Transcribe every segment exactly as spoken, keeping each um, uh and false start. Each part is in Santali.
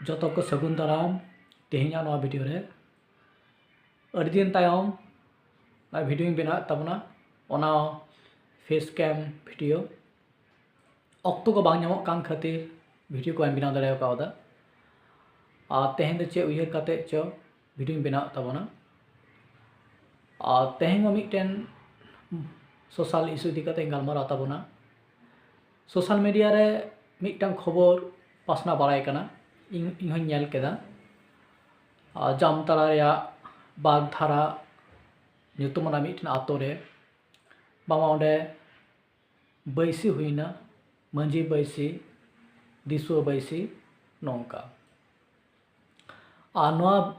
ᱡᱚᱛᱚ ᱠᱚ ᱥᱟᱹᱜᱩᱱ ᱫᱟᱨᱟᱢ ᱛᱮᱦᱮᱧᱟᱜ ᱱᱚᱣᱟ ᱵᱷᱤᱰᱤᱭᱳ ᱨᱮ᱾ ᱟᱹᱰᱤ ᱫᱤᱱ ᱛᱟᱭᱚᱢ ᱱᱚᱣᱟ ᱵᱷᱤᱰᱤᱭᱳᱧ ᱵᱮᱱᱟᱣᱮᱫ ᱛᱟᱵᱚᱱᱟ, ᱚᱱᱟ ᱯᱷᱮᱥ ᱠᱮᱢ ᱵᱷᱤᱰᱤᱭᱳ᱾ ᱚᱠᱛᱚ ᱠᱚ ᱵᱟᱝ ᱧᱟᱢᱚᱜ ᱠᱟᱱ ᱠᱷᱟᱹᱛᱤᱨ ᱵᱷᱤᱰᱤᱭᱳ ᱠᱚ ᱵᱟᱹᱧ ᱵᱮᱱᱟᱣ ᱫᱟᱲᱮ ᱠᱟᱣᱫᱟ᱾ ᱟᱨ ᱛᱮᱦᱮᱧ ᱫᱚ ᱪᱮᱫ ᱩᱭᱦᱟᱹᱨ ᱠᱟᱛᱮ ᱪᱚ ᱵᱷᱤᱰᱤᱭᱳᱧ ᱵᱮᱱᱟᱣᱮᱫ ᱛᱟᱵᱚᱱᱟ᱾ ᱟᱨ ᱛᱮᱦᱮᱧ ᱦᱚᱸ ᱢᱤᱫᱴᱮᱱ ᱥᱳᱥᱟᱞ ᱤᱥᱩ ᱤᱫᱤ ᱠᱟᱛᱮ ᱜᱟᱞᱢᱟᱨᱟᱣ ᱛᱟᱵᱚᱱᱟ᱾ ᱥᱳᱥᱟᱞ ᱢᱤᱰᱤᱭᱟ ᱨᱮ ᱢᱤᱫᱴᱟᱝ ᱠᱷᱚᱵᱚᱨ ᱯᱟᱥᱱᱟᱣ ᱵᱟᱲᱟᱭ ᱠᱟᱱᱟ, ᱤᱧ ᱤᱧ ᱦᱚᱸᱧ ᱧᱮᱞ ᱠᱮᱫᱟ᱾ ᱟᱨ ᱡᱟᱢᱛᱟᱲᱟ ᱨᱮᱭᱟᱜ ᱵᱟᱜᱽᱫᱷᱟᱨᱟ ᱧᱩᱛᱩᱢᱟᱱᱟᱜ ᱢᱤᱫᱴᱮᱱ ᱟᱛᱳ ᱨᱮ ᱵᱟᱝᱢᱟ ᱚᱸᱰᱮ ᱵᱟᱹᱭᱥᱤ ᱦᱩᱭᱱᱟ, ᱢᱟᱹᱡᱷᱤ ᱵᱟᱹᱭᱥᱤ, ᱫᱤᱥᱩᱣᱟᱹ ᱵᱟᱹᱭᱥᱤ, ᱱᱚᱝᱠᱟ᱾ ᱟᱨ ᱱᱚᱣᱟ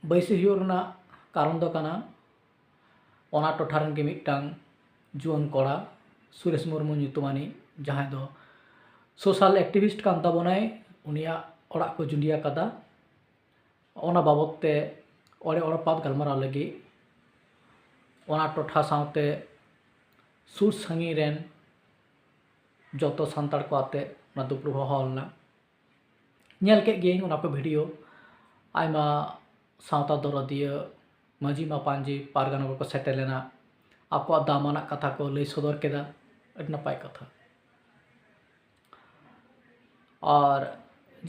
ᱵᱟᱹᱭᱥᱤ ᱦᱩᱭᱩᱜ ᱨᱮᱱᱟᱜ ᱠᱟᱨᱚᱱ ᱫᱚ ᱠᱟᱱᱟ, ᱚᱱᱟ ᱴᱚᱴᱷᱟ ᱨᱮᱱ ᱜᱮ ᱢᱤᱫᱴᱟᱝ ᱡᱩᱣᱟᱹᱱ ᱠᱚᱲᱟ ᱥᱩᱨᱮᱥ ᱢᱩᱨᱢᱩ ᱧᱩᱛᱩᱢᱟᱱᱤᱡ, ᱡᱟᱦᱟᱸᱭ ᱫᱚ ᱥᱳᱥᱟᱞ ᱮᱠᱴᱤᱵᱷᱤᱥᱴ ᱠᱟᱱ ᱛᱟᱵᱚᱱᱟᱭ, ᱩᱱᱤᱭᱟᱜ ᱚᱲᱟᱜ ᱠᱚ ᱡᱩᱸᱰᱤ ᱟᱠᱟᱫᱟ᱾ ᱚᱱᱟ ᱵᱟᱵᱚᱫ ᱛᱮ ᱚᱲᱮ ᱚᱲᱯᱟᱛ ᱜᱟᱞᱢᱟᱨᱟᱣ ᱞᱟᱹᱜᱤᱫ ᱚᱱᱟ ᱴᱚᱴᱷᱟ ᱥᱟᱶᱛᱮ ᱥᱩᱨ ᱥᱟᱺᱜᱤᱧ ᱨᱮᱱ ᱡᱚᱛᱚ ᱥᱟᱱᱛᱟᱲ ᱠᱚ ᱟᱛᱮ ᱚᱱᱟ ᱫᱩᱯᱲᱩᱵ ᱦᱚᱦᱚ ᱞᱮᱱᱟ᱾ ᱧᱮᱞ ᱠᱮᱫ ᱜᱤᱭᱟᱹᱧ ᱚᱱᱟ ᱠᱚ ᱵᱷᱤᱰᱤᱭᱳ᱾ ᱟᱭᱢᱟ ᱥᱟᱶᱛᱟ ᱫᱚᱨᱚᱫᱤᱭᱟᱹ, ᱢᱟᱹᱡᱷᱤ ᱢᱟᱯᱟᱧᱡᱤ, ᱯᱟᱨᱜᱟᱱᱟ ᱠᱚᱠᱚ ᱥᱮᱴᱮᱨ ᱞᱮᱱᱟ, ᱟᱠᱚᱣᱟᱜ ᱫᱟᱢᱟᱱᱟᱜ ᱠᱟᱛᱷᱟ ᱠᱚ ᱞᱟᱹᱭ ᱥᱚᱫᱚᱨ ᱠᱮᱫᱟ᱾ ᱟᱹᱰᱤ ᱱᱟᱯᱟᱭ ᱠᱟᱛᱷᱟ᱾ ᱟᱨ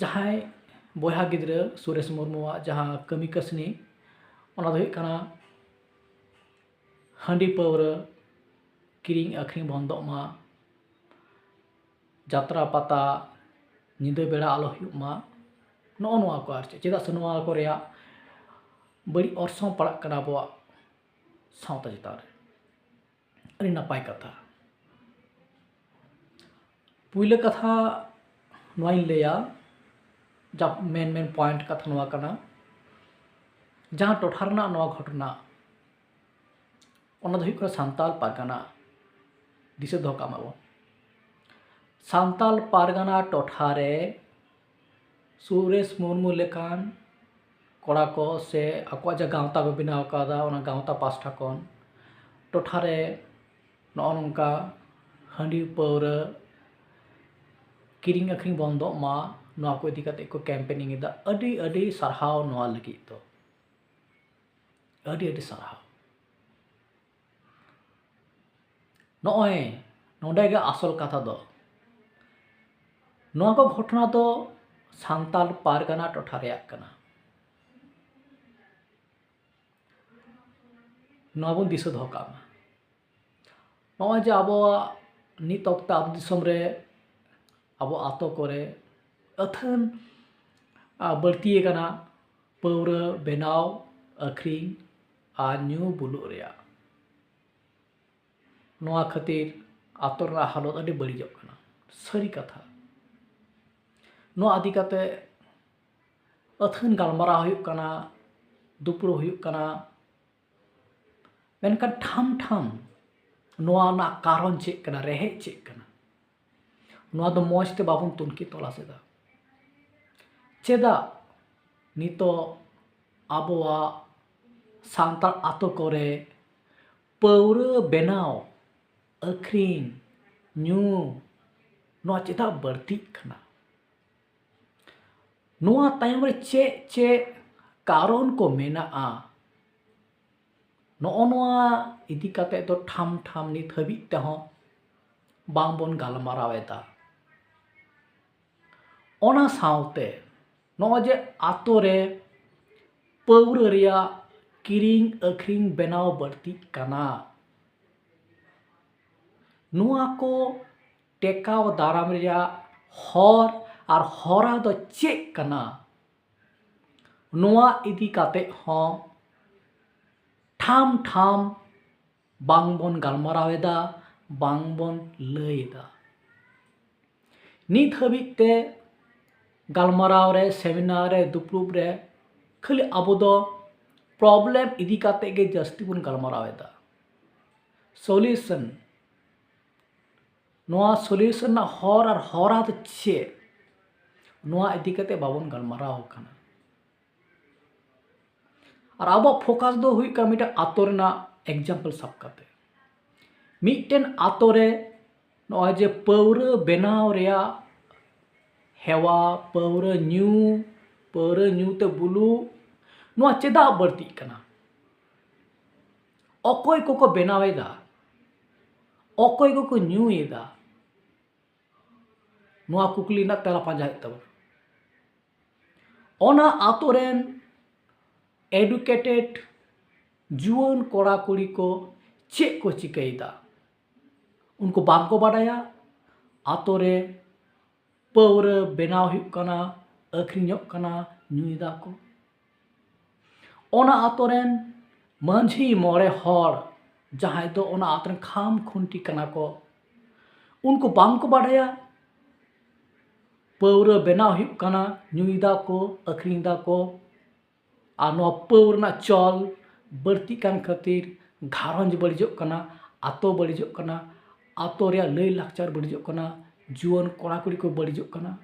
ᱡᱟᱦᱟᱸᱭ ᱵᱚᱭᱦᱟ ᱜᱤᱫᱽᱨᱟᱹ ᱥᱩᱨᱮᱥ ᱢᱩᱨᱢᱩᱣᱟᱜ ᱡᱟᱦᱟᱸ ᱠᱟᱹᱢᱤ ᱠᱟᱹᱥᱱᱤ, ᱚᱱᱟ ᱫᱚ ᱦᱩᱭᱩᱜ ᱠᱟᱱᱟ ᱦᱟᱺᱰᱤ ᱯᱟᱹᱣᱨᱟᱹ ᱠᱤᱨᱤᱧ ᱟᱹᱠᱷᱨᱤᱧ ᱵᱚᱱᱫᱚᱜ ᱢᱟ, ᱡᱟᱛᱨᱟ ᱯᱟᱛᱟ ᱧᱤᱫᱟᱹ ᱵᱮᱲᱟ ᱟᱞᱚ ᱦᱩᱭᱩᱜ ᱢᱟ, ᱱᱚᱜᱼᱚ ᱱᱚᱣᱟ ᱠᱚ᱾ ᱟᱨ ᱪᱮᱫ, ᱪᱮᱫᱟᱜ ᱥᱮ ᱱᱚᱣᱟ ᱠᱚ ᱨᱮᱭᱟᱜ ᱵᱟᱹᱲᱤᱡ ᱚᱨᱥᱚᱝ ᱯᱟᱲᱟᱜ ᱠᱟᱱᱟ ᱟᱵᱚᱣᱟᱜ ᱥᱟᱶᱛᱟ ᱪᱮᱛᱟᱱ ᱨᱮ᱾ ᱟᱹᱰᱤ ᱱᱟᱯᱟᱭ ᱠᱟᱛᱷᱟ᱾ ᱯᱩᱭᱞᱟᱹ ᱠᱟᱛᱷᱟ ᱱᱚᱣᱟᱧ ᱞᱟᱹᱭᱟ, ᱡᱟ ᱢᱮᱱ ᱢᱮᱱ ᱯᱚᱭᱮᱱᱴ ᱠᱟᱛᱷᱟ ᱱᱚᱣᱟ ᱠᱟᱱᱟ, ᱡᱟᱦᱟᱸ ᱴᱚᱴᱷᱟ ᱨᱮᱱᱟᱜ ᱱᱚᱣᱟ ᱜᱷᱚᱴᱚᱱᱟ, ᱚᱱᱟ ᱫᱚ ᱦᱩᱭᱩᱜ ᱠᱟᱱᱟ ᱥᱟᱱᱛᱟᱲ ᱯᱟᱨᱜᱟᱱᱟ᱾ ᱫᱤᱥᱟᱹ ᱫᱚᱦᱚ ᱠᱟᱜ ᱢᱟᱵᱚᱱ, ᱥᱟᱱᱛᱟᱲ ᱯᱟᱨᱜᱟᱱᱟ ᱴᱚᱴᱷᱟ ᱨᱮ ᱥᱩᱨᱮᱥ ᱢᱩᱨᱢᱩ ᱞᱮᱠᱟᱱ ᱠᱚᱲᱟ ᱠᱚ ᱥᱮ ᱟᱠᱚᱣᱟᱜ ᱡᱟᱦᱟᱸ ᱜᱟᱶᱛᱟ ᱠᱚ ᱵᱮᱱᱟᱣ ᱠᱟᱫᱟ, ᱚᱱᱟ ᱜᱟᱶᱛᱟ ᱯᱟᱥᱴᱟ ᱠᱷᱚᱱ ᱴᱚᱴᱷᱟ ᱨᱮ ᱱᱚᱜᱼᱚ ᱱᱚᱝᱠᱟ ᱦᱟᱺᱰᱤ ᱯᱟᱹᱣᱨᱟᱹ ᱠᱤᱨᱤᱧ ᱟᱹᱠᱷᱨᱤᱧ ᱵᱚᱱᱫᱚᱜ ᱢᱟ, ᱱᱚᱣᱟ ᱠᱚ ᱤᱫᱤ ᱠᱟᱛᱮ ᱠᱚ ᱠᱮᱢᱯᱮᱱᱤᱝ ᱮᱫᱟ᱾ ᱟᱹᱰᱤ ᱟᱹᱰᱤ ᱥᱟᱨᱦᱟᱣ ᱱᱚᱣᱟ ᱞᱟᱹᱜᱤᱫ ᱫᱚ, ᱟᱹᱰᱤ ᱟᱹᱰᱤ ᱥᱟᱨᱦᱟᱣ᱾ ᱱᱚᱜᱼᱚᱭ ᱱᱚᱰᱮ ᱜᱮ ᱟᱥᱚᱞ ᱠᱟᱛᱷᱟ ᱫᱚ, ᱱᱚᱣᱟ ᱠᱚ ᱜᱷᱚᱴᱚᱱᱟ ᱫᱚ ᱥᱟᱱᱛᱟᱲ ᱯᱟᱨᱜᱟᱱᱟ ᱴᱚᱴᱷᱟ ᱨᱮᱭᱟᱜ ᱠᱟᱱᱟ᱾ ᱱᱚᱣᱟ ᱵᱚᱱ ᱫᱤᱥᱟᱹ ᱫᱚᱦᱚ ᱠᱟᱜ ᱢᱟ᱾ ᱱᱚᱜᱼᱚᱭ ᱡᱮ ᱟᱵᱚᱣᱟᱜ ᱱᱤᱛ ᱚᱠᱛᱮ ᱟᱹᱛᱩ ᱫᱤᱥᱚᱢ ᱨᱮ ᱟᱵᱚ ᱟᱛᱳ ᱠᱚᱨᱮ ᱟᱹᱛᱷᱟᱹᱱ ᱵᱟᱹᱲᱛᱤ ᱟᱠᱟᱱᱟ ᱯᱟᱹᱣᱨᱟᱹ ᱵᱮᱱᱟᱣ, ᱟᱹᱠᱷᱨᱤᱧ ᱟᱨ ᱧᱩ ᱵᱩᱞᱩᱜ ᱨᱮᱭᱟᱜ᱾ ᱱᱚᱣᱟ ᱠᱷᱟᱹᱛᱤᱨ ᱟᱛᱳ ᱨᱮᱱᱟᱜ ᱦᱟᱞᱚᱛ ᱟᱹᱰᱤ ᱵᱟᱹᱲᱤᱡᱚᱜ ᱠᱟᱱᱟ᱾ ᱥᱟᱹᱨᱤ ᱠᱟᱛᱷᱟ, ᱱᱚᱣᱟ ᱤᱫᱤ ᱠᱟᱛᱮ ᱟᱹᱛᱷᱟᱹᱱ ᱜᱟᱞᱢᱟᱨᱟᱣ ᱦᱩᱭᱩᱜ ᱠᱟᱱᱟ, ᱫᱩᱯᱲᱩᱵ ᱦᱩᱭᱩᱜ ᱠᱟᱱᱟ, ᱢᱮᱱᱠᱷᱟᱱ ᱴᱷᱟᱢ ᱴᱷᱟᱢ ᱱᱚᱣᱟ ᱨᱮᱱᱟᱜ ᱠᱟᱨᱚᱱ ᱪᱮᱫ ᱠᱟᱱᱟ, ᱨᱮᱦᱮᱫ ᱪᱮᱫ ᱠᱟᱱᱟ, ᱱᱚᱣᱟ ᱫᱚ ᱢᱚᱡᱽ ᱛᱮ ᱵᱟᱵᱚᱱ ᱛᱩᱱᱠᱷᱤ ᱛᱚᱞᱟᱥ ᱮᱫᱟ᱾ ᱪᱮᱫᱟᱜ ᱱᱤᱛᱚᱜ ᱟᱵᱚᱣᱟᱜ ᱥᱟᱱᱛᱟᱲ ᱟᱛᱳ ᱠᱚᱨᱮ ᱯᱟᱹᱣᱨᱟᱹ ᱵᱮᱱᱟᱣ, ᱟᱹᱠᱷᱨᱤᱧ, ᱧᱩ, ᱱᱚᱣᱟ ᱪᱮᱫᱟᱜ ᱵᱟᱹᱲᱛᱤᱜ ᱠᱟᱱᱟ? ᱱᱚᱣᱟ ᱛᱟᱭᱚᱢ ᱨᱮ ᱪᱮᱫ ᱪᱮᱫ ᱠᱟᱨᱚᱱ ᱠᱚ ᱢᱮᱱᱟᱜᱼᱟ, ᱱᱚᱜᱼᱚ ᱱᱚᱣᱟ ᱤᱫᱤ ᱠᱟᱛᱮ ᱫᱚ ᱴᱷᱟᱢ ᱴᱷᱟᱢ ᱱᱤᱛ ᱦᱟᱹᱵᱤᱡ ᱛᱮᱦᱚᱸ ᱵᱟᱝ ᱵᱚᱱ ᱜᱟᱞᱢᱟᱨᱟᱣ ᱮᱫᱟ᱾ ᱚᱱᱟ ᱥᱟᱶᱛᱮ ᱱᱚᱜᱼᱚᱭ ᱡᱮ ᱟᱛᱳ ᱨᱮ ᱯᱟᱹᱣᱨᱟᱹ ᱨᱮᱭᱟᱜ ᱠᱤᱨᱤᱧ ᱟᱹᱠᱷᱨᱤᱧ ᱵᱮᱱᱟᱣ ᱵᱟᱹᱲᱛᱤᱜ ᱠᱟᱱᱟ, ᱱᱚᱣᱟ ᱠᱚ ᱴᱮᱠᱟᱣ ᱫᱟᱨᱟᱢ ᱨᱮᱭᱟᱜ ᱦᱚᱨ ᱟᱨ ᱦᱚᱨᱟ ᱫᱚ ᱪᱮᱫ ᱠᱟᱱᱟ? ᱱᱚᱣᱟ ᱤᱫᱤ ᱠᱟᱛᱮ ᱦᱚᱸ ᱴᱷᱟᱢ ᱴᱷᱟᱢ ᱵᱟᱝ ᱵᱚᱱ ᱜᱟᱞᱢᱟᱨᱟᱣ ᱮᱫᱟ, ᱵᱟᱝ ᱵᱚᱱ ᱞᱟᱹᱭ ᱮᱫᱟ᱾ ᱱᱤᱛ ᱦᱟᱹᱵᱤᱡ ᱛᱮ ᱜᱟᱞᱢᱟᱨᱟᱣ ᱨᱮ, ᱥᱮᱢᱤᱱᱟᱨ ᱨᱮ, ᱫᱩᱯᱲᱩᱵ ᱨᱮ ᱠᱷᱟᱹᱞᱤ ᱟᱵᱚ ᱫᱚ ᱯᱨᱚᱵᱞᱮᱢ ᱤᱫᱤ ᱠᱟᱛᱮ ᱜᱮ ᱡᱟᱹᱥᱛᱤ ᱵᱚᱱ ᱜᱟᱞᱢᱟᱨᱟᱣ ᱮᱫᱟ᱾ ᱥᱚᱞᱤᱭᱩᱥᱚᱱ, ᱱᱚᱣᱟ ᱥᱚᱞᱤᱭᱩᱥᱚᱱ ᱨᱮᱱᱟᱜ ᱦᱚᱨ ᱟᱨ ᱦᱚᱨᱟ ᱫᱚ ᱪᱮᱫ, ᱱᱚᱣᱟ ᱤᱫᱤ ᱠᱟᱛᱮ ᱵᱟᱵᱚᱱ ᱜᱟᱞᱢᱟᱨᱟᱣ ᱠᱟᱱᱟ᱾ ᱟᱨ ᱟᱵᱚᱣᱟᱜ ᱯᱷᱳᱠᱟᱥ ᱫᱚ ᱦᱩᱭᱩᱜ ᱠᱟᱱᱟ ᱢᱤᱫᱴᱮᱱ ᱟᱛᱳ ᱨᱮᱱᱟᱜ ᱮᱠᱡᱟᱢᱯᱚᱞ ᱥᱟᱵ ᱠᱟᱛᱮ᱾ ᱢᱤᱫᱴᱮᱱ ᱟᱛᱳ ᱨᱮ ᱱᱚᱜᱼᱚᱭ ᱡᱮ ᱯᱟᱹᱣᱨᱟᱹ ᱵᱮᱱᱟᱣ ᱨᱮᱭᱟᱜ ᱦᱮᱣᱟ, ᱯᱟᱹᱣᱨᱟᱹ ᱧᱩ, ᱯᱟᱹᱣᱨᱟᱹ ᱧᱩ ᱛᱮ ᱵᱩᱞᱩᱜ, ᱱᱚᱣᱟ ᱪᱮᱫᱟᱜ ᱵᱟᱹᱲᱛᱤᱜ ᱠᱟᱱᱟ? ᱚᱠᱚᱭ ᱠᱚᱠᱚ ᱵᱮᱱᱟᱣ ᱮᱫᱟ? ᱚᱠᱚᱭ ᱠᱚᱠᱚ ᱧᱩᱭᱮᱫᱟ? ᱱᱚᱣᱟ ᱠᱩᱠᱞᱤ ᱨᱮᱱᱟᱜ ᱛᱮᱞᱟ ᱯᱟᱸᱡᱟ ᱦᱩᱭᱩᱜ ᱛᱟᱵᱚᱱᱟ᱾ ᱚᱱᱟ ᱟᱛᱳ ᱨᱮᱱ educated ᱡᱩᱣᱟᱹᱱ ᱠᱚᱲᱟ ᱠᱩᱲᱤ ᱠᱚ ᱪᱮᱫ ᱠᱚ ᱪᱤᱠᱟᱹᱭᱮᱫᱟ? ᱩᱱᱠᱩ ᱵᱟᱝ ᱠᱚ ᱵᱟᱰᱟᱭᱟ ᱟᱛᱳ ᱨᱮ ᱯᱟᱹᱣᱨᱟᱹ ᱵᱮᱱᱟᱣ ᱦᱩᱭᱩᱜ ᱠᱟᱱᱟ, ᱟᱹᱠᱷᱨᱤᱧᱚᱜ ᱠᱟᱱᱟ, ᱧᱩᱭ ᱫᱟᱠᱚ᱾ ᱚᱱᱟ ᱟᱛᱳ ᱨᱮᱱ ᱢᱟᱹᱡᱷᱤ ᱢᱚᱬᱮ ᱦᱚᱲ, ᱡᱟᱦᱟᱸᱭ ᱫᱚ ᱚᱱᱟ ᱟᱛᱳ ᱨᱮᱱ ᱠᱷᱟᱢ ᱠᱷᱩᱱᱴᱤ ᱠᱟᱱᱟ ᱠᱚ, ᱩᱱᱠᱩ ᱵᱟᱝ ᱠᱚ ᱵᱟᱰᱟᱭᱟ ᱯᱟᱹᱣᱨᱟᱹ ᱵᱮᱱᱟᱣ ᱦᱩᱭᱩᱜ ᱠᱟᱱᱟ, ᱧᱩᱭ ᱫᱟᱠᱚ, ᱟᱹᱠᱷᱨᱤᱧ ᱫᱟᱠᱚ᱾ ᱟᱨ ᱱᱚᱣᱟ ᱯᱟᱹᱣᱨᱟᱹ ᱨᱮᱱᱟᱜ ᱪᱚᱞ ᱵᱟᱹᱲᱛᱤᱜ ᱠᱟᱱ ᱠᱷᱟᱹᱛᱤᱨ ᱜᱷᱟᱨᱚᱸᱡᱽ ᱵᱟᱹᱲᱤᱡᱚᱜ ᱠᱟᱱᱟ, ᱟᱛᱳ ᱵᱟᱹᱲᱤᱡᱚᱜ ᱠᱟᱱᱟ, ᱟᱛᱳ ᱨᱮᱭᱟᱜ ᱞᱟᱹᱭ ᱞᱟᱠᱪᱟᱨ ᱵᱟᱹᱲᱤᱡᱚᱜ ᱠᱟᱱᱟ, ᱡᱩᱣᱟᱹᱱ ᱠᱚᱲᱟ ᱠᱩᱲᱤ ᱠᱚ ᱵᱟᱹᱲᱤᱡᱚᱜ ᱠᱟᱱᱟ᱾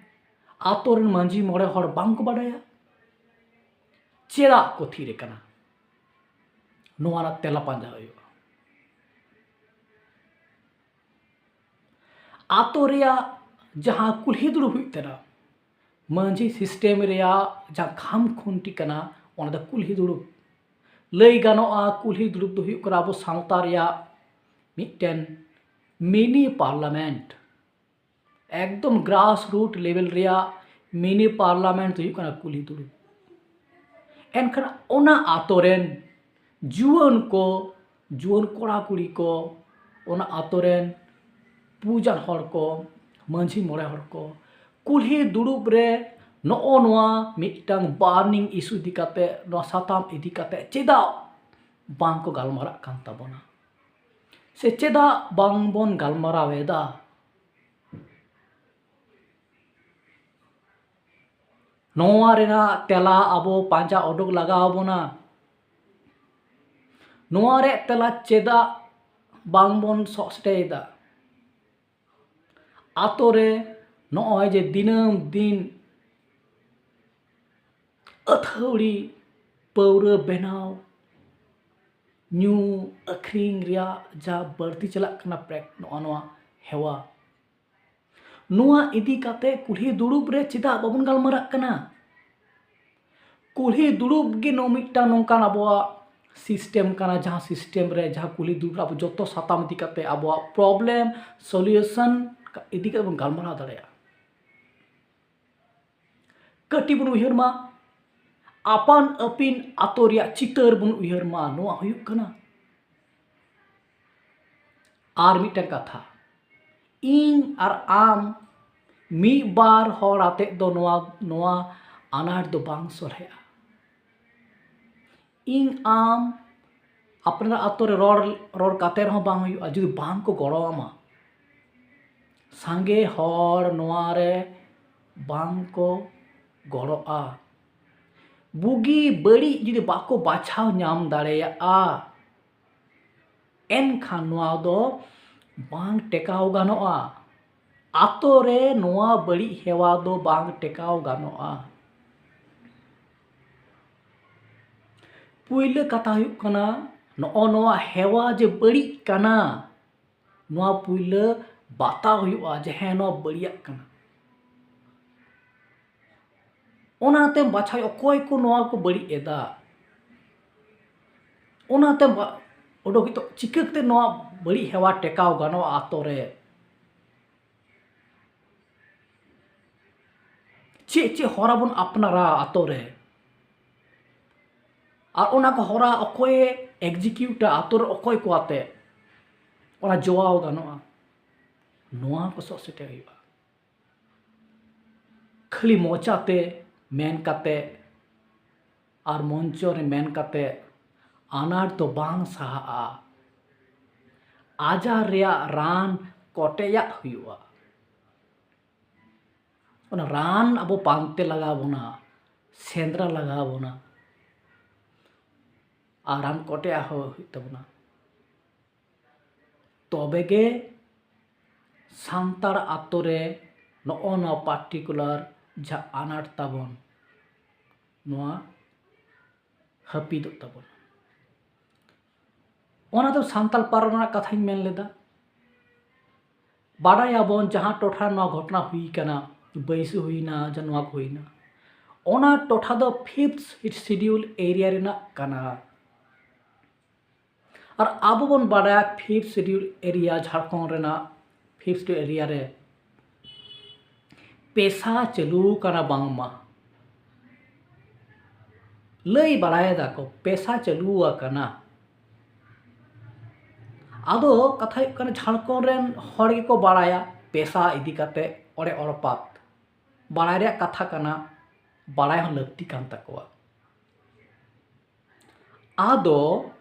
ᱟᱛᱳ ᱨᱮᱱ ᱢᱟᱹᱡᱷᱤ ᱢᱚᱬᱮ ᱦᱚᱲ ᱵᱟᱝ ᱠᱚ ᱵᱟᱰᱟᱭᱟ ᱪᱮᱫᱟᱜ ᱠᱚ ᱛᱷᱤᱨ ᱟᱠᱟᱱᱟ, ᱱᱚᱣᱟ ᱨᱮᱱᱟᱜ ᱛᱮᱞᱟ ᱯᱟᱸᱡᱟ ᱦᱩᱭᱩᱜᱼᱟ᱾ ᱟᱛᱳ ᱨᱮᱭᱟᱜ ᱡᱟᱦᱟᱸ ᱠᱩᱞᱦᱤ ᱫᱩᱲᱩᱵ ᱦᱩᱭᱩᱜ ᱛᱟᱦᱮᱱᱟ, ᱢᱟᱹᱡᱷᱤ system ᱨᱮᱭᱟᱜ ᱡᱟᱦᱟᱸ ᱠᱷᱟᱢ ᱠᱷᱩᱱᱴᱤ ᱠᱟᱱᱟ, ᱚᱱᱟ ᱫᱚ ᱠᱩᱞᱦᱤ ᱫᱩᱲᱩᱵ᱾ ᱞᱟᱹᱭ ᱜᱟᱱᱚᱜᱼᱟ, ᱠᱩᱞᱦᱤ ᱫᱩᱲᱩᱵ ᱫᱚ ᱦᱩᱭᱩᱜ ᱠᱟᱱᱟ ᱟᱵᱚ ᱥᱟᱶᱛᱟ ᱨᱮᱭᱟᱜ ᱢᱤᱫᱴᱮᱱ mini parliament᱾ ᱮᱠᱫᱚᱢ grass root level ᱨᱮᱭᱟᱜ mini parliament ᱫᱚ ᱦᱩᱭᱩᱜ ᱠᱟᱱᱟ ᱠᱩᱞᱦᱤ ᱫᱩᱲᱩᱵ᱾ ᱮᱱᱠᱷᱟᱱ ᱚᱱᱟ ᱟᱛᱳ ᱨᱮᱱ ᱡᱩᱣᱟᱹᱱ ᱠᱚ, ᱡᱩᱣᱟᱹᱱ ᱠᱚᱲᱟ ᱠᱩᱲᱤ ᱠᱚ, ᱚᱱᱟ ᱟᱛᱳ ᱨᱮᱱ ᱵᱩᱡᱟᱱ ᱦᱚᱲ ᱠᱚ, ᱢᱟᱹᱡᱷᱤ ᱢᱚᱬᱮ ᱦᱚᱲ ᱠᱚ ᱠᱩᱞᱦᱤ ᱫᱩᱲᱩᱵ ᱨᱮ ᱱᱚᱜᱼᱚ ᱱᱚᱣᱟ ᱢᱤᱫᱴᱟᱝ burning issue ᱤᱫᱤ ᱠᱟᱛᱮ, ᱱᱚᱣᱟ ᱥᱟᱛᱟᱢ ᱤᱫᱤ ᱠᱟᱛᱮ ᱪᱮᱫᱟᱜ ᱵᱟᱝ ᱠᱚ ᱜᱟᱞᱢᱟᱨᱟᱜ ᱠᱟᱱ ᱛᱟᱵᱚᱱᱟ? ᱥᱮ ᱪᱮᱫᱟᱜ ᱵᱟᱝ ᱵᱚᱱ ᱜᱟᱞᱢᱟᱨᱟᱣ ᱮᱫᱟ? ᱱᱚᱣᱟ ᱨᱮᱱᱟᱜ ᱛᱮᱞᱟ ᱟᱵᱚ ᱯᱟᱸᱡᱟ ᱩᱰᱩᱠ ᱞᱟᱜᱟᱣ ᱵᱚᱱᱟ᱾ ᱱᱚᱣᱟ ᱨᱮᱭᱟᱜ ᱛᱮᱞᱟ ᱪᱮᱫᱟᱜ ᱵᱟᱝ ᱵᱚᱱ ᱥᱚᱜ ᱥᱮᱴᱮᱨ ᱮᱫᱟ? ᱟᱛᱳ ᱨᱮ ᱱᱚᱜᱼᱚᱭ ᱡᱮ ᱫᱤᱱᱟᱹᱢ ᱫᱤᱱ ᱟᱹᱛᱷᱟᱹᱣᱲᱤ ᱯᱟᱹᱣᱨᱟᱹ ᱵᱮᱱᱟᱣ, ᱧᱩ, ᱟᱹᱠᱷᱨᱤᱧ ᱨᱮᱭᱟᱜ ᱡᱟ ᱵᱟᱹᱲᱛᱤ ᱪᱟᱞᱟᱜ ᱠᱟᱱᱟ ᱯᱨᱮᱠ-, ᱱᱚᱜᱼᱚ ᱱᱚᱣᱟ ᱦᱮᱣᱟ, ᱱᱚᱣᱟ ᱤᱫᱤ ᱠᱟᱛᱮ ᱠᱩᱞᱦᱤ ᱫᱩᱲᱩᱵ ᱨᱮ ᱪᱮᱫᱟᱜ ᱵᱟᱵᱚᱱ ᱜᱟᱞᱢᱟᱨᱟᱜ ᱠᱟᱱᱟ? ᱠᱩᱞᱦᱤ ᱫᱩᱲᱩᱵ ᱜᱮ ᱱᱚᱣᱟ ᱢᱤᱫᱴᱟᱝ ᱱᱚᱝᱠᱟᱱ ᱟᱵᱚᱣᱟᱜ system ᱠᱟᱱᱟ, ᱡᱟᱦᱟᱸ system ᱨᱮ, ᱡᱟᱦᱟᱸ ᱠᱩᱞᱦᱤ ᱫᱩᱲᱩᱵ ᱨᱮ ᱟᱵᱚ ᱡᱚᱛᱚ ᱥᱟᱛᱟᱢ ᱤᱫᱤ ᱠᱟᱛᱮ, ᱟᱵᱚᱣᱟᱜ problem solution ᱤᱫᱤ ᱠᱟᱛᱮ ᱵᱚᱱ ᱜᱟᱞᱢᱟᱨᱟᱣ ᱫᱟᱲᱮᱭᱟᱜᱼᱟ᱾ ᱠᱟᱹᱴᱤᱡ ᱵᱚᱱ ᱩᱭᱦᱟᱹᱨ ᱢᱟ, ᱟᱯᱟᱱ ᱟᱹᱯᱤᱱ ᱟᱛᱳ ᱨᱮᱭᱟᱜ ᱪᱤᱛᱟᱹᱨ ᱵᱚᱱ ᱩᱭᱦᱟᱹᱨ ᱢᱟ᱾ ᱱᱚᱣᱟ ᱦᱩᱭᱩᱜ ᱠᱟᱱᱟ ᱟᱨ ᱢᱤᱫᱴᱟᱝ ᱠᱟᱛᱷᱟ, ᱤᱧ ᱟᱨ ᱟᱢ ᱢᱤᱫ ᱵᱟᱨ ᱦᱚᱲ ᱟᱛᱮᱫ ᱫᱚ ᱱᱚᱣᱟ, ᱱᱚᱣᱟ ᱟᱱᱟᱴ ᱫᱚ ᱵᱟᱝ ᱥᱚᱞᱦᱮᱜᱼᱟ᱾ ᱤᱧ ᱟᱢ ᱟᱯᱱᱟᱨ ᱟᱛᱳ ᱨᱮ ᱨᱚᱲ, ᱨᱚᱲ ᱠᱟᱛᱮ ᱨᱮᱦᱚᱸ ᱵᱟᱝ ᱦᱩᱭᱩᱜᱼᱟ, ᱡᱩᱫᱤ ᱵᱟᱝ ᱠᱚ ᱜᱚᱲᱚ ᱟᱢᱟ᱾ ᱥᱟᱸᱜᱮ ᱦᱚᱲ ᱱᱚᱣᱟ ᱨᱮ ᱵᱟᱝ ᱠᱚ ᱜᱚᱲᱚᱜᱼᱟ᱾ ᱵᱩᱜᱤ ᱵᱟᱹᱲᱤᱡ ᱡᱩᱫᱤ ᱵᱟᱠᱚ ᱵᱟᱪᱷᱟᱣ ᱧᱟᱢ ᱫᱟᱲᱮᱭᱟᱜᱼᱟ, ᱮᱱᱠᱷᱟᱱ ᱱᱚᱣᱟ ᱫᱚ ᱵᱟᱝ ᱴᱮᱠᱟᱣ ᱜᱟᱱᱚᱜᱼᱟ᱾ ᱟᱛᱳ ᱨᱮ ᱱᱚᱣᱟ ᱵᱟᱹᱲᱤᱡ ᱦᱮᱣᱟ ᱫᱚ ᱵᱟᱝ ᱴᱮᱠᱟᱣ ᱜᱟᱱᱚᱜᱼᱟ᱾ ᱯᱩᱭᱞᱟᱹ ᱠᱟᱛᱷᱟ ᱦᱩᱭᱩᱜ ᱠᱟᱱᱟ, ᱱᱚᱜᱼᱚ ᱱᱚᱣᱟ ᱦᱮᱣᱟ ᱡᱮ ᱵᱟᱹᱲᱤᱡ ᱠᱟᱱᱟ, ᱱᱚᱣᱟ ᱯᱩᱭᱞᱟᱹ ᱵᱟᱛᱟᱣ ᱦᱩᱭᱩᱜᱼᱟ ᱡᱮ ᱦᱮᱸ, ᱱᱚᱣᱟ ᱵᱟᱹᱲᱤᱡᱟᱜ ᱠᱟᱱᱟ᱾ ᱚᱱᱟᱛᱮᱢ ᱵᱟᱪᱷᱟᱣ, ᱚᱠᱚᱭ ᱠᱚ ᱱᱚᱣᱟ ᱠᱚ ᱵᱟᱹᱲᱤᱡ ᱮᱫᱟ, ᱚᱱᱟᱛᱮᱢ ᱵᱟ-, ᱚᱰᱚᱠ ᱦᱩᱭᱩᱜ ᱛᱟ-, ᱪᱤᱠᱟᱹ ᱠᱟᱛᱮ ᱱᱚᱣᱟ ᱵᱟᱹᱲᱤᱡ ᱦᱮᱣᱟ ᱴᱮᱠᱟᱣ ᱜᱟᱱᱚᱜᱼᱟ ᱟᱛᱳ ᱨᱮ? ᱪᱮᱫ ᱪᱮᱫ ᱦᱚᱨᱟ ᱵᱚᱱ ᱟᱯᱱᱟᱨᱟ ᱟᱛᱳ ᱨᱮ? ᱟᱨ ᱚᱱᱟ ᱠᱚ ᱦᱚᱨᱟ ᱚᱠᱚᱭᱮ executeᱟ, ᱟᱛᱳ ᱨᱮ ᱚᱠᱚᱭ ᱠᱚ ᱟᱛᱮ ᱚᱱᱟ ᱡᱚᱣᱟᱣ ᱜᱟᱱᱚᱜᱼᱟ? ᱱᱚᱣᱟ ᱠᱚ ᱥᱚᱜ ᱥᱮᱴᱮᱨ ᱦᱩᱭᱩᱜᱼᱟ᱾ ᱠᱷᱟᱹᱞᱤ ᱢᱚᱪᱟᱛᱮ ᱢᱮᱱ ᱠᱟᱛᱮ ᱟᱨ ᱢᱚᱧᱪᱚ ᱨᱮ ᱢᱮᱱ ᱠᱟᱛᱮ ᱟᱱᱟᱴ ᱫᱚ ᱵᱟᱝ ᱥᱟᱦᱟᱜᱼᱟ᱾ ᱟᱡᱟᱨ ᱨᱮᱭᱟᱜ ᱨᱟᱱ ᱠᱚᱴᱮᱡᱟᱜ ᱦᱩᱭᱩᱜᱼᱟ᱾ ᱚᱱᱟ ᱨᱟᱱ ᱟᱵᱚ ᱯᱟᱱᱛᱮ ᱞᱟᱜᱟᱣ ᱵᱚᱱᱟ, ᱥᱮᱸᱫᱽᱨᱟ ᱞᱟᱜᱟᱣ ᱵᱚᱱᱟ, ᱟᱨ ᱨᱟᱱ ᱠᱚᱴᱮᱡᱟᱜ ᱦᱚᱸ ᱦᱩᱭᱩᱜ ᱛᱟᱵᱚᱱᱟ᱾ ᱛᱚᱵᱮ ᱜᱮ ᱥᱟᱱᱛᱟᱲ ᱟᱛᱳ ᱨᱮ ᱱᱚᱜᱼᱚ ᱱᱚᱣᱟ particular ᱡᱟᱦᱟᱸ ᱟᱱᱟᱴ ᱛᱟᱵᱚᱱ, ᱱᱚᱣᱟ ᱦᱟᱹᱯᱤᱫᱚᱜ ᱛᱟᱵᱚᱱᱟ᱾ ᱚᱱᱟ ᱫᱚ ᱥᱟᱱᱛᱟᱲ ᱯᱟᱨᱜᱟᱱᱟ ᱨᱮᱱᱟᱜ ᱠᱟᱛᱷᱟᱧ ᱢᱮᱱ ᱞᱮᱫᱟ᱾ ᱵᱟᱰᱟᱭᱟᱵᱚᱱ ᱡᱟᱦᱟᱸ ᱴᱚᱴᱷᱟ ᱱᱚᱣᱟ ᱜᱷᱚᱴᱚᱱᱟ ᱦᱩᱭ ᱠᱟᱱᱟ, ᱵᱟᱹᱭᱥᱤ ᱦᱩᱭᱱᱟ, ᱡᱟᱱᱣᱟ ᱠᱚ ᱦᱩᱭᱱᱟ, ᱚᱱᱟ ᱴᱚᱴᱷᱟ ᱫᱚ Fifth Schedule area ᱨᱮᱱᱟᱜ ᱠᱟᱱᱟ᱾ ᱟᱨ ᱟᱵᱚ ᱵᱚᱱ ᱵᱟᱰᱟᱭᱟ Fifth Schedule area, ᱡᱷᱟᱲᱠᱷᱚᱸᱰ ᱨᱮᱱᱟᱜ Fifth Schedule area ᱨᱮ ᱯᱮᱥᱟ ᱪᱟᱹᱞᱩ ᱠᱟᱱᱟ ᱵᱟᱝᱢᱟ᱾ ᱞᱟᱹᱭ ᱵᱟᱲᱟᱭ ᱫᱟᱠᱚ ᱯᱮᱥᱟ ᱪᱟᱹᱞᱩ ᱟᱠᱟᱱᱟ᱾ ᱟᱫᱚ ᱠᱟᱛᱷᱟ ᱦᱩᱭᱩᱜ ᱠᱟᱱᱟ, ᱡᱷᱟᱲᱠᱷᱚᱸᱰ ᱨᱮᱱ ᱦᱚᱲ ᱜᱮᱠᱚ ᱵᱟᱲᱟᱭᱟ ᱯᱮᱥᱟ ᱤᱫᱤ ᱠᱟᱛᱮ ᱚᱲᱮ ᱚᱲᱯᱟᱛ᱾ ᱵᱟᱲᱟᱭ ᱨᱮᱭᱟᱜ ᱠᱟᱛᱷᱟ ᱠᱟᱱᱟ, ᱵᱟᱲᱟᱭ ᱦᱚᱸ ᱞᱟᱹᱠᱛᱤ ᱠᱟᱱ ᱛᱟᱠᱚᱣᱟ᱾ ᱟᱫᱚ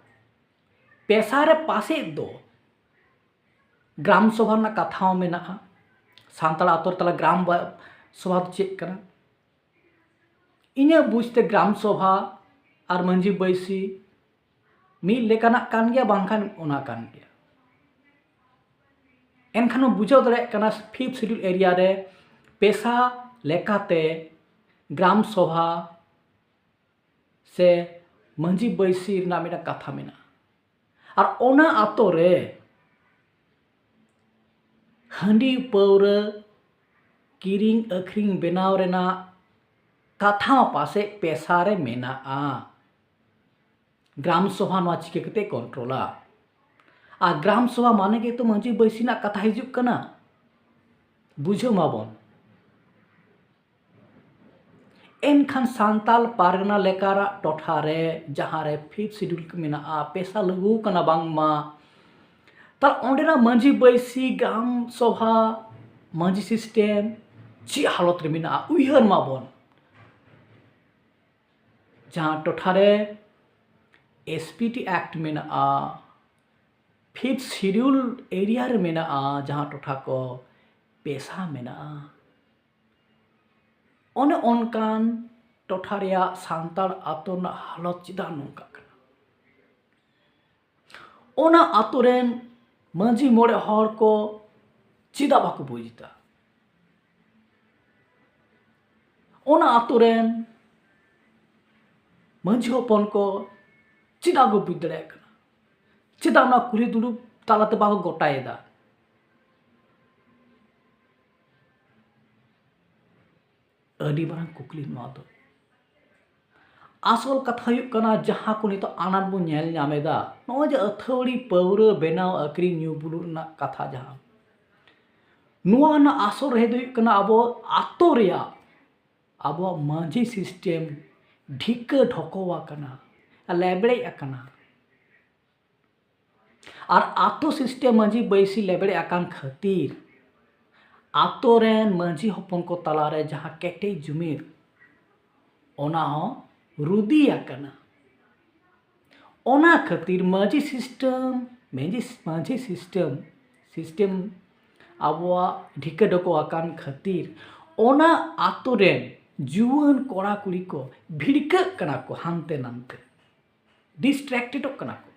ᱯᱮᱥᱟ ᱨᱮ ᱯᱟᱥᱮᱡ ᱫᱚ ᱜᱨᱟᱢ ᱥᱚᱵᱷᱟ ᱨᱮᱱᱟᱜ ᱠᱟᱛᱷᱟ ᱦᱚᱸ ᱢᱮᱱᱟᱜᱼᱟ᱾ ᱥᱟᱱᱛᱟᱲ ᱟᱛᱳ ᱨᱮ ᱛᱟᱦᱞᱮ ᱜᱨᱟᱢ ᱵᱟ-, ᱥᱚᱵᱷᱟ ᱫᱚ ᱪᱮᱫ ᱠᱟᱱᱟ? ᱤᱧᱟᱹᱜ ᱵᱩᱡᱽ ᱛᱮ ᱜᱨᱟᱢ ᱥᱚᱵᱷᱟ ᱟᱨ ᱢᱟᱹᱡᱷᱤ ᱵᱟᱹᱭᱥᱤ ᱢᱤᱫ ᱞᱮᱠᱟᱱᱟᱜ ᱠᱟᱱ ᱜᱮᱭᱟ, ᱵᱟᱝᱠᱷᱟᱱ ᱚᱱᱟ ᱠᱟᱱ ᱜᱮᱭᱟ᱾ ᱮᱱᱠᱷᱟᱱ ᱵᱚᱱ ᱵᱩᱡᱷᱟᱹᱣ ᱫᱟᱲᱮᱭᱟᱜ ᱠᱟᱱᱟ, Fifth Schedule area ᱨᱮ ᱯᱮᱥᱟ ᱞᱮᱠᱟᱛᱮ ᱜᱨᱟᱢ ᱥᱚᱵᱷᱟ ᱥᱮ ᱢᱟᱹᱡᱷᱤ ᱵᱟᱹᱭᱥᱤ ᱨᱮᱱᱟᱜ ᱢᱤᱫᱴᱟᱝ ᱠᱟᱛᱷᱟ ᱢᱮᱱᱟᱜᱼᱟ᱾ ᱟᱨ ᱚᱱᱟ ᱟᱛᱳ ᱨᱮ ᱦᱟᱺᱰᱤ ᱯᱟᱹᱣᱨᱟᱹ ᱠᱤᱨᱤᱧ ᱟᱹᱠᱷᱨᱤᱧ ᱵᱮᱱᱟᱣ ᱨᱮᱱᱟᱜ ᱠᱟᱛᱷᱟ ᱦᱚᱸ ᱯᱟᱥᱮᱡ ᱯᱮᱥᱟ ᱨᱮ ᱢᱮᱱᱟᱜᱼᱟ᱾ ᱜᱨᱟᱢ ᱥᱚᱵᱷᱟ ᱱᱚᱣᱟ ᱪᱤᱠᱟᱹ ᱠᱟᱛᱮ ᱠᱚᱱᱴᱨᱳᱞᱟ? ᱟᱨ ᱜᱨᱟᱢ ᱥᱚᱵᱷᱟ ᱢᱟᱱᱮ ᱜᱮᱛᱚ ᱢᱟᱹᱡᱷᱤ ᱵᱟᱹᱭᱥᱤ ᱨᱮᱱᱟᱜ ᱠᱟᱛᱷᱟ ᱦᱤᱡᱩᱜ ᱠᱟᱱᱟ, ᱵᱩᱡᱷᱟᱹᱣ ᱢᱟᱵᱚᱱ᱾ ᱮᱱᱠᱷᱟᱱ ᱥᱟᱱᱛᱟᱞ ᱯᱟᱨᱜᱟᱱᱟ ᱞᱮᱠᱟᱱᱟᱜ ᱴᱚᱴᱷᱟ ᱨᱮ ᱡᱟᱦᱟᱸ ᱨᱮ Fifth Schedule ᱢᱮᱱᱟᱜᱼᱟ, ᱯᱮᱥᱟ ᱞᱟᱹᱜᱩ ᱠᱟᱱᱟ ᱵᱟᱝᱢᱟ, ᱛᱟᱦᱞᱮ ᱚᱸᱰᱮᱱᱟᱜ ᱢᱟᱹᱡᱷᱤ ᱵᱟᱹᱭᱥᱤ, ᱜᱨᱟᱢ ᱥᱚᱵᱷᱟ, ᱢᱟᱹᱡᱷᱤ system ᱪᱮᱫ ᱦᱟᱞᱚᱛ ᱨᱮ ᱢᱮᱱᱟᱜᱼᱟ? ᱩᱭᱦᱟᱹᱨ ᱢᱟᱵᱚᱱ, ᱡᱟᱦᱟᱸ ᱴᱚᱴᱷᱟ ᱨᱮ S P T Act ᱢᱮᱱᱟᱜᱼᱟ, Fifth Schedule area ᱨᱮ ᱢᱮᱱᱟᱜᱼᱟ, ᱡᱟᱦᱟᱸ ᱴᱚᱴᱷᱟ ᱠᱚ ᱯᱮᱥᱟ ᱢᱮᱱᱟᱜᱼᱟ, ᱚᱱᱮ ᱚᱱᱠᱟᱱ ᱴᱚᱴᱷᱟ ᱨᱮᱭᱟᱜ ᱥᱟᱱᱛᱟᱲ ᱟᱛᱳ ᱨᱮᱱᱟᱜ ᱦᱟᱞᱚᱛ ᱪᱮᱫᱟᱜ ᱱᱚᱝᱠᱟᱜ ᱠᱟᱱᱟ? ᱚᱱᱟ ᱟᱛᱳ ᱨᱮᱱ ᱢᱟᱹᱡᱷᱤ ᱢᱚᱬᱮ ᱦᱚᱲ ᱠᱚ ᱪᱮᱫᱟᱜ ᱵᱟᱠᱚ ᱵᱩᱡᱽ ᱮᱫᱟ? ᱚᱱᱟ ᱟᱛᱳ ᱨᱮᱱ ᱢᱟᱹᱡᱷᱤ ᱦᱚᱯᱚᱱ ᱠᱚ ᱪᱮᱫᱟᱜ ᱠᱚ ᱵᱩᱡᱽ ᱫᱟᱲᱮᱭᱟᱜ ᱠᱟᱱᱟ? ᱪᱮᱫᱟᱜ ᱚᱱᱟ ᱠᱩᱞᱦᱤ ᱫᱩᱲᱩᱵ ᱛᱟᱞᱟᱛᱮ ᱵᱟᱠᱚ ᱜᱚᱴᱟᱭᱮᱫᱟ? ᱟᱹᱰᱤ ᱢᱟᱨᱟᱝ ᱠᱩᱠᱞᱤ ᱱᱚᱣᱟ ᱫᱚ᱾ ᱟᱥᱚᱞ ᱠᱟᱛᱷᱟ ᱦᱩᱭᱩᱜ ᱠᱟᱱᱟ, ᱡᱟᱦᱟᱸ ᱠᱚ ᱱᱤᱛᱚᱜ ᱟᱱᱟᱴ ᱵᱚᱱ ᱧᱮᱞ ᱧᱟᱢ ᱮᱫᱟ, ᱱᱚᱜᱼᱚᱭ ᱡᱮ ᱟᱹᱛᱷᱟᱹᱣᱲᱤ ᱯᱟᱹᱣᱨᱟᱹ ᱵᱮᱱᱟᱣ, ᱟᱹᱠᱷᱨᱤᱧ, ᱧᱩ ᱵᱩᱞᱩᱜ ᱨᱮᱱᱟᱜ ᱠᱟᱛᱷᱟ ᱡᱟᱦᱟᱸ, ᱱᱚᱣᱟ ᱨᱮᱱᱟᱜ ᱟᱥᱚᱞ ᱨᱮᱦᱮᱫ ᱫᱚ ᱦᱩᱭᱩᱜ ᱠᱟᱱᱟ ᱟᱵᱚ ᱟᱛᱳ ᱨᱮᱭᱟᱜ, ᱟᱵᱚᱣᱟᱜ ᱢᱟᱹᱡᱷᱤ system ᱰᱷᱤᱠᱟᱹ ᱰᱷᱚᱠᱚ ᱟᱠᱟᱱᱟ, ᱞᱮᱵᱲᱮᱡ ᱟᱠᱟᱱᱟ᱾ ᱟᱨ ᱟᱛᱳ system ᱢᱟᱹᱡᱷᱤ ᱵᱟᱹᱭᱥᱤ ᱞᱮᱵᱲᱮᱡ ᱟᱠᱟᱱ ᱠᱷᱟᱹᱛᱤᱨ ᱟᱛᱳ ᱨᱮᱱ ᱢᱟᱹᱡᱷᱤ ᱦᱚᱯᱚᱱ ᱠᱚ ᱛᱟᱞᱟᱨᱮ ᱡᱟᱦᱟᱸ ᱠᱮᱴᱮᱡ ᱡᱩᱢᱤᱫ, ᱚᱱᱟ ᱦᱚᱸ ᱨᱩᱫᱤ ᱟᱠᱟᱱᱟ᱾ ᱚᱱᱟ ᱠᱷᱟᱹᱛᱤᱨ ᱢᱟᱹᱡᱷᱤ system, ᱢᱟᱹᱡᱷᱤ, ᱢᱟᱹᱡᱷᱤ system, system ᱟᱵᱚᱣᱟᱜ ᱰᱷᱤᱠᱟᱹ ᱰᱷᱚᱠᱚ ᱟᱠᱟᱱ ᱠᱷᱟᱹᱛᱤᱨ ᱚᱱᱟ ᱟᱛᱳ ᱨᱮᱱ ᱡᱩᱣᱟᱹᱱ ᱠᱚᱲᱟ ᱠᱩᱲᱤ ᱠᱚ ᱵᱷᱤᱲᱠᱟᱹᱜ ᱠᱟᱱᱟ ᱠᱚ ᱦᱟᱱᱛᱮ ᱱᱟᱱᱛᱮ, distractedᱚᱜ ᱠᱟᱱᱟ ᱠᱚ᱾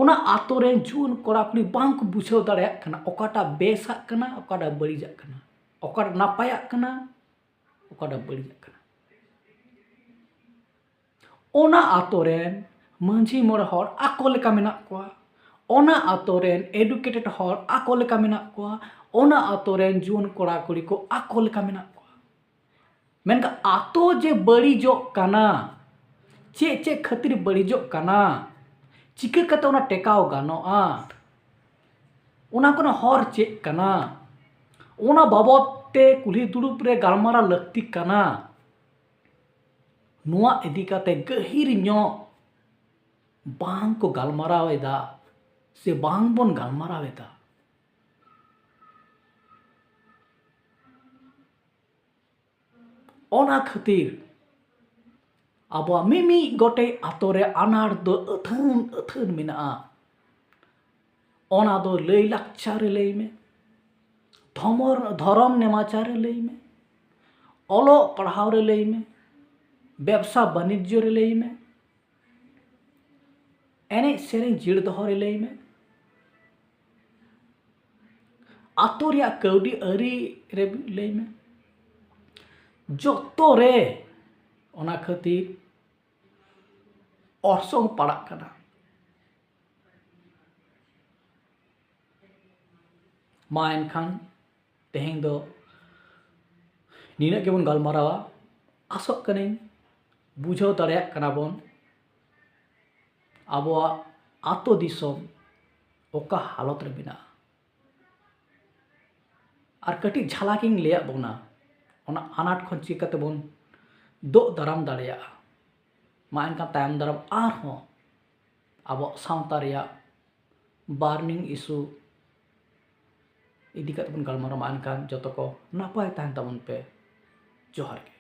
ᱚᱱᱟ ᱟᱛᱳ ᱨᱮᱱ ᱡᱩᱣᱟᱹᱱ ᱠᱚᱲᱟ ᱠᱩᱲᱤ ᱵᱟᱝ ᱠᱚ ᱵᱩᱡᱷᱟᱹᱣ ᱫᱟᱲᱮᱭᱟᱜ ᱠᱟᱱᱟ ᱚᱠᱟᱴᱟᱜ ᱵᱮᱥᱟᱜ ᱠᱟᱱᱟ, ᱚᱠᱟᱴᱟᱜ ᱵᱟᱹᱲᱤᱡᱟᱜ ᱠᱟᱱᱟ, ᱚᱠᱟᱴᱟᱜ ᱱᱟᱯᱟᱭᱟᱜ ᱠᱟᱱᱟ, ᱚᱠᱟᱴᱟᱜ ᱵᱟᱹᱲᱤᱡᱟᱜ ᱠᱟᱱᱟ᱾ ᱚᱱᱟ ᱟᱛᱳ ᱨᱮᱱ ᱢᱟᱹᱡᱷᱤ ᱢᱚᱬᱮ ᱦᱚᱲ ᱟᱠᱚ ᱞᱮᱠᱟ ᱢᱮᱱᱟᱜ ᱠᱚᱣᱟ, ᱚᱱᱟ ᱟᱛᱳ ᱨᱮᱱ educated ᱦᱚᱲ ᱟᱠᱚ ᱞᱮᱠᱟ ᱢᱮᱱᱟᱜ ᱠᱚᱣᱟ, ᱚᱱᱟ ᱟᱛᱳ ᱨᱮᱱ ᱡᱩᱣᱟᱹᱱ ᱠᱚᱲᱟ ᱠᱩᱲᱤ ᱠᱚ ᱟᱠᱚ ᱞᱮᱠᱟ ᱢᱮᱱᱟᱜ ᱠᱚᱣᱟ᱾ ᱢᱮᱱᱠᱷᱟᱱ ᱟᱛᱳ ᱡᱮ ᱵᱟᱹᱲᱤᱡᱚᱜ ᱠᱟᱱᱟ, ᱪᱮᱫ ᱪᱮᱫ ᱠᱷᱟᱹᱛᱤᱨ ᱵᱟᱹᱲᱤᱡᱚᱜ ᱠᱟᱱᱟ, ᱪᱤᱠᱟᱹ ᱠᱟᱛᱮ ᱚᱱᱟ ᱴᱮᱠᱟᱣ ᱜᱟᱱᱚᱜᱼᱟ, ᱚᱱᱟ ᱠᱚᱨᱮᱱᱟᱜ ᱦᱚᱨ ᱪᱮᱫ ᱠᱟᱱᱟ, ᱚᱱᱟ ᱵᱟᱵᱚᱫ ᱛᱮ ᱠᱩᱞᱦᱤ ᱫᱩᱲᱩᱵ ᱨᱮ ᱜᱟᱞᱢᱟᱨᱟᱣ ᱞᱟᱹᱠᱛᱤ ᱠᱟᱱᱟ᱾ ᱱᱚᱣᱟ ᱤᱫᱤ ᱠᱟᱛᱮ ᱜᱟᱹᱦᱤᱨ ᱧᱚᱜ ᱵᱟᱝ ᱠᱚ ᱜᱟᱞᱢᱟᱨᱟᱣ ᱮᱫᱟ ᱥᱮ ᱵᱟᱝ ᱵᱚᱱ ᱜᱟᱞᱢᱟᱨᱟᱣ ᱮᱫᱟ᱾ ᱚᱱᱟ ᱠᱷᱟᱹᱛᱤᱨ ᱟᱵᱚᱣᱟᱜ ᱢᱤᱢᱤᱫ ᱜᱚᱴᱮᱡ ᱟᱛᱳ ᱨᱮ ᱟᱱᱟᱴ ᱫᱚ ᱟᱹᱛᱷᱟᱹᱱ ᱟᱹᱛᱷᱟᱹᱱ ᱢᱮᱱᱟᱜᱼᱟ᱾ ᱚᱱᱟ ᱫᱚ ᱞᱟᱹᱭ ᱞᱟᱠᱪᱟᱨ ᱨᱮ ᱞᱟᱹᱭ ᱢᱮ, ᱫᱷᱚᱢᱚᱨ-, ᱫᱷᱚᱨᱚᱢ ᱱᱮᱢᱟᱪᱟᱨ ᱨᱮ ᱞᱟᱹᱭ ᱢᱮ, ᱚᱞᱚᱜ ᱯᱟᱲᱦᱟᱣ ᱨᱮ ᱞᱟᱹᱭ ᱢᱮ, ᱵᱮᱵᱽᱥᱟ ᱵᱟᱱᱤᱡᱽᱡᱚ ᱨᱮ ᱞᱟᱹᱭ ᱢᱮ, ᱮᱱᱮᱡ ᱥᱮᱨᱮᱧ ᱡᱤᱲ ᱫᱚᱦᱚ ᱨᱮ ᱞᱟᱹᱭ ᱢᱮ, ᱟᱛᱳ ᱨᱮᱭᱟᱜ ᱠᱟᱹᱣᱰᱤ ᱟᱹᱨᱤ ᱨᱮ ᱞᱟᱹᱭ ᱢᱮ, ᱡᱚᱛᱚ ᱨᱮ ᱚᱱᱟ ᱠᱷᱟᱹᱛᱤᱨ ᱚᱨᱥᱚᱝ ᱯᱟᱲᱟᱜ ᱠᱟᱱᱟ᱾ ᱢᱟ ᱮᱱᱠᱷᱟᱱ ᱛᱮᱦᱮᱧ ᱫᱚ ᱱᱤᱱᱟᱹᱜ ᱜᱮᱵᱚᱱ ᱜᱟᱞᱢᱟᱨᱟᱣᱟ᱾ ᱟᱥᱚᱜ ᱠᱟᱹᱱᱟᱹᱧ ᱵᱩᱡᱷᱟᱹᱣ ᱫᱟᱲᱮᱭᱟᱜ ᱠᱟᱱᱟ ᱵᱚᱱ ᱟᱵᱚᱣᱟᱜ ᱟᱛᱳ ᱫᱤᱥᱚᱢ ᱚᱠᱟ ᱦᱟᱞᱚᱛ ᱨᱮ ᱢᱮᱱᱟᱜᱼᱟ᱾ ᱟᱨ ᱠᱟᱹᱴᱤᱡ ᱡᱷᱟᱞᱟᱠ ᱤᱧ ᱞᱟᱹᱭᱟᱫ ᱵᱚᱱᱟ ᱚᱱᱟ ᱟᱱᱟᱴ ᱠᱷᱚᱱ ᱪᱤᱠᱟᱹ ᱛᱮᱵᱚᱱ ᱫᱳᱜ ᱫᱟᱨᱟᱢ ᱫᱟᱲᱮᱭᱟᱜᱼᱟ᱾ ᱢᱟ ᱮᱱᱠᱷᱟᱱ ᱛᱟᱭᱚᱢ ᱫᱟᱨᱟᱢ ᱟᱨᱦᱚᱸ ᱟᱵᱚᱣᱟᱜ ᱥᱟᱶᱛᱟ ᱨᱮᱭᱟᱜ ᱵᱟᱨᱱᱤᱝ ᱤᱥᱩ ᱤᱫᱤ ᱠᱟᱛᱮ ᱵᱚᱱ ᱜᱟᱞᱢᱟᱨᱟᱣ ᱢᱟ᱾ ᱮᱱᱠᱷᱟᱱ ᱡᱚᱛᱚ ᱠᱚ ᱱᱟᱯᱟᱭ ᱛᱟᱦᱮᱱ ᱛᱟᱵᱚᱱ ᱯᱮ᱾ ᱡᱚᱦᱟᱨ ᱜᱮ᱾